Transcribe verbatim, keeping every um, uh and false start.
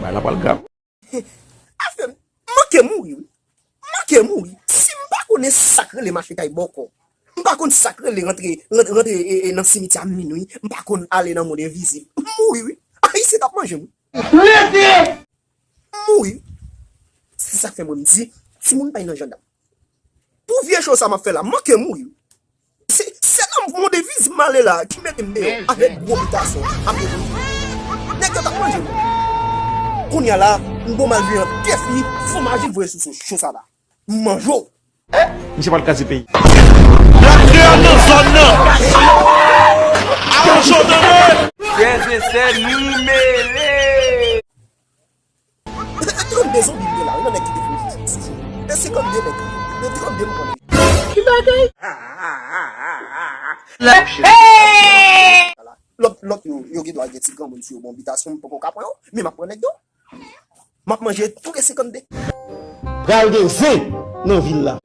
Bagay la pral grav. Afè m manke mouri wi. Manke mouri. Si m pa konnen sa k rele mache kay bòkò, m pa konn sa k rele rantre, rantre, rantre e, e, nan simityè a minwi, m pa konn ale nan mond envizib, m mouri wi. Ayisyen t ap manje m wi. M mouri. Se sa k fè mwen m di, timoun pa nan jandam. Pou vye cho sa m ap fè la, m manke mouri. Se, se nan mond envizib m ale la ki mete m deyò avèk gwo bitasyon. Apre tou, nèg yo t ap manje m. Kounye a la, m bon mal vire an tèt li, fòmaji voye sou cho sa la. M manje w. Misye pral kraze peyi. Black Girl nan zòn nan. Aranj yo tande. Frè e sè, nou mele. E trannde zonbi m gen la wi, nan nèg ki te fè sou jou. E senkannde nèg. E trannde m pran. Ki bagay? Lòt, lòt yo, yo gen dwa gen ti granmoun sou yo, bon, bitasyon m poko ka pran yo, men m ap pran nèg yo. M ap manje tou le senkannde. Pral gen zen nan vil la.